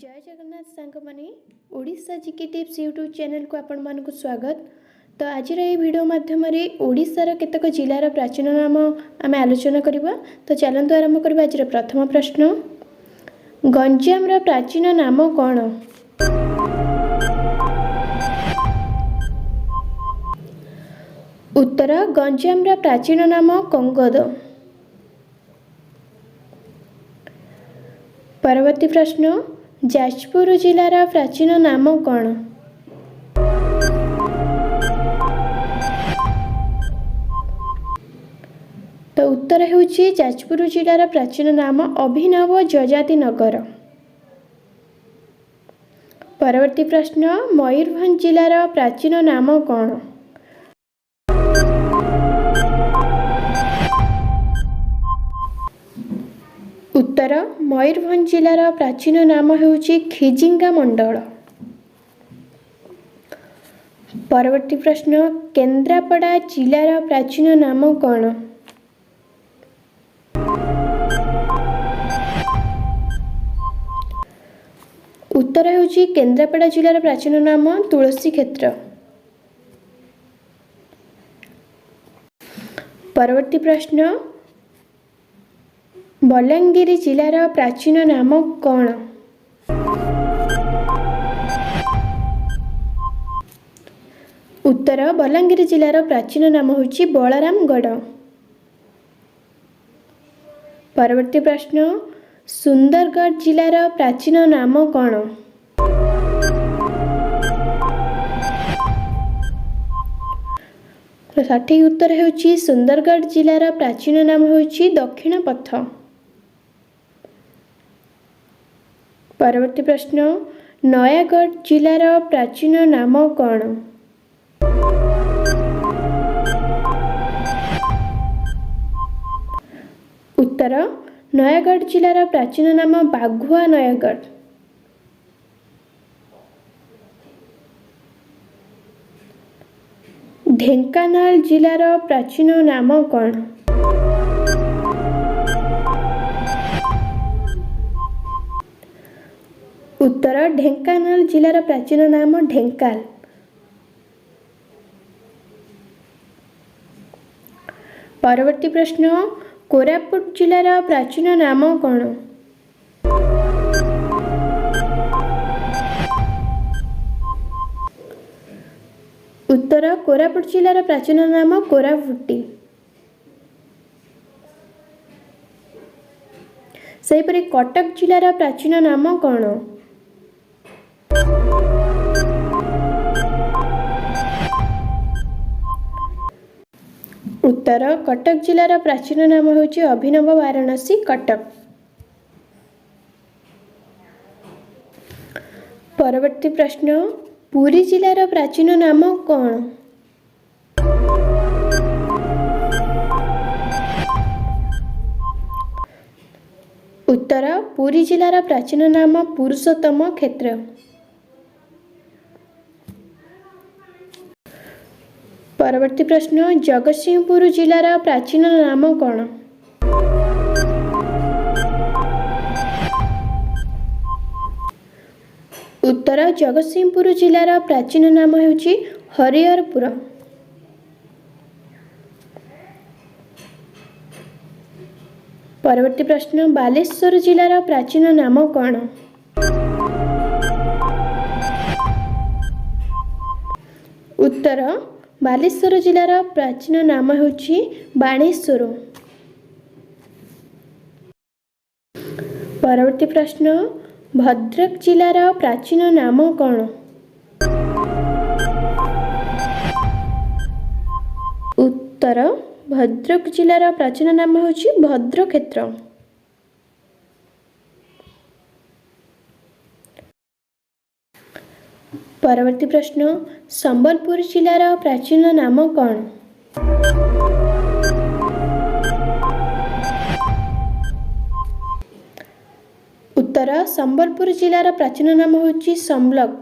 ଜୟ ଜଗନ୍ନାଥ ସାଙ୍ଗମାନେ, Odisha GK tips YouTube ଚ୍ୟାନେଲକୁ ଆପଣମାନଙ୍କୁ ସ୍ୱାଗତ। ତ ଆଜିର ଏହି ଭିଡ଼ିଓ ମାଧ୍ୟମରେ ଓଡ଼ିଶାର କେତେକ ଜିଲ୍ଲାର ପ୍ରାଚୀନ ନାମ ଆମେ ଆଲୋଚନା କରିବା। ତ ଚାଲନ୍ତୁ ଆରମ୍ଭ କରିବା ଆଜିର ପ୍ରଥମ ପ୍ରଶ୍ନ। ଗଞ୍ଜାମର ପ୍ରାଚୀନ ନାମ କ'ଣ? ଉତ୍ତର, ଗଞ୍ଜାମର ପ୍ରାଚୀନ ନାମ କଙ୍ଗୋଦ। ପରବର୍ତ୍ତୀ ପ୍ରଶ୍ନ, ଯାଜପୁର ଜିଲ୍ଲାର ପ୍ରାଚୀନ ନାମ କ'ଣ? ତ ଉତ୍ତର ହେଉଛି, ଯାଜପୁର ଜିଲ୍ଲାର ପ୍ରାଚୀନ ନାମ ଅଭିନବ ଯଯାତି ନଗର। ପରବର୍ତ୍ତୀ ପ୍ରଶ୍ନ, ମୟୂରଭଞ୍ଜ ଜିଲ୍ଲାର ପ୍ରାଚୀନ ନାମ କ'ଣ? ଉତ୍ତର, ମୟୂରଭଞ୍ଜ ଜିଲ୍ଲାର ପ୍ରାଚୀନ ନାମ ହେଉଛି ଖିଜିଙ୍ଗା ମଣ୍ଡଳ। ପରବର୍ତ୍ତୀ ପ୍ରଶ୍ନ, କେନ୍ଦ୍ରାପଡ଼ା ଜିଲ୍ଲାର ପ୍ରାଚୀନ ନାମ କ'ଣ? ଉତ୍ତର ହେଉଛି, କେନ୍ଦ୍ରାପଡ଼ା ଜିଲ୍ଲାର ପ୍ରାଚୀନ ନାମ ତୁଳସୀ କ୍ଷେତ୍ର। ପରବର୍ତ୍ତୀ ପ୍ରଶ୍ନ, ବଲାଙ୍ଗୀର ଜିଲ୍ଲାର ପ୍ରାଚୀନ ନାମ କ'ଣ? ଉତ୍ତର, ବଲାଙ୍ଗୀର ଜିଲ୍ଲାର ପ୍ରାଚୀନ ନାମ ହେଉଛି ବଳରାମଗଡ଼। ପରବର୍ତ୍ତୀ ପ୍ରଶ୍ନ, ସୁନ୍ଦରଗଡ଼ ଜିଲ୍ଲାର ପ୍ରାଚୀନ ନାମ କ'ଣ? ସଠିକ୍ ଉତ୍ତର ହେଉଛି, ସୁନ୍ଦରଗଡ଼ ଜିଲ୍ଲାର ପ୍ରାଚୀନ ନାମ ହେଉଛି ଦକ୍ଷିଣ ପଥ। ପରବର୍ତ୍ତୀ ପ୍ରଶ୍ନ, ନୟାଗଡ଼ ଜିଲ୍ଲାର ପ୍ରାଚୀନ ନାମ କ'ଣ? ଉତ୍ତର, ନୟାଗଡ଼ ଜିଲ୍ଲାର ପ୍ରାଚୀନ ନାମ ବାଘୁଆ ନୟାଗଡ଼। ଢେଙ୍କାନାଳ ଜିଲ୍ଲାର ପ୍ରାଚୀନ ନାମ କ'ଣ? ଉତ୍ତର, ଢେଙ୍କାନାଳ ଜିଲ୍ଲାର ପ୍ରାଚୀନ ନାମ ଢେଙ୍କାଲ। ପରବର୍ତ୍ତୀ ପ୍ରଶ୍ନ, କୋରାପୁଟ ଜିଲ୍ଲାର ପ୍ରାଚୀନ ନାମ କ'ଣ? ଉତ୍ତର, କୋରାପୁଟ ଜିଲ୍ଲାର ପ୍ରାଚୀନ ନାମ କୋରାପୁଟି। ସେହିପରି କଟକ ଜିଲ୍ଲାର ପ୍ରାଚୀନ ନାମ କ'ଣ? ଉତ୍ତର, କଟକ ଜିଲ୍ଲାର ପ୍ରାଚୀନ ନାମ ହେଉଛି ଅଭିନବ ବାରାଣସୀ କଟକ। ପରବର୍ତ୍ତୀ ପ୍ରଶ୍ନ, ପୁରୀ ଜିଲ୍ଲାର ପ୍ରାଚୀନ ନାମ କ'ଣ? ଉତ୍ତର, ପୁରୀ ଜିଲ୍ଲାର ପ୍ରାଚୀନ ନାମ ପୁରୁଷୋତ୍ତମ କ୍ଷେତ୍ର। ପରବର୍ତ୍ତୀ ପ୍ରଶ୍ନ, ଜଗତସିଂହପୁର ଜିଲ୍ଲାର ପ୍ରାଚୀନ ନାମ କ'ଣ? ଉତ୍ତର, ଜଗତସିଂହପୁର ଜିଲ୍ଲାର ପ୍ରାଚୀନ ନାମ ହେଉଛି ହରିହରପୁର। ପରବର୍ତ୍ତୀ ପ୍ରଶ୍ନ, ବାଲେଶ୍ୱର ଜିଲ୍ଲାର ପ୍ରାଚୀନ ନାମ କ'ଣ? ଉତ୍ତର, ବାଲେଶ୍ୱର ଜିଲ୍ଲାର ପ୍ରାଚୀନ ନାମ ହେଉଛି ବାଣେଶ୍ୱର। ପରବର୍ତ୍ତୀ ପ୍ରଶ୍ନ, ଭଦ୍ରକ ଜିଲ୍ଲାର ପ୍ରାଚୀନ ନାମ କ'ଣ? ଉତ୍ତର, ଭଦ୍ରକ ଜିଲ୍ଲାର ପ୍ରାଚୀନ ନାମ ହେଉଛି ଭଦ୍ରକ୍ଷେତ୍ର। ପରବର୍ତ୍ତୀ ପ୍ରଶ୍ନ, ସମ୍ବଲପୁର ଜିଲ୍ଲାର ପ୍ରାଚୀନ ନାମ କ'ଣ? ଉତ୍ତର, ସମ୍ବଲପୁର ଜିଲ୍ଲାର ପ୍ରାଚୀନ ନାମ ହେଉଛି ସମ୍ଲକ।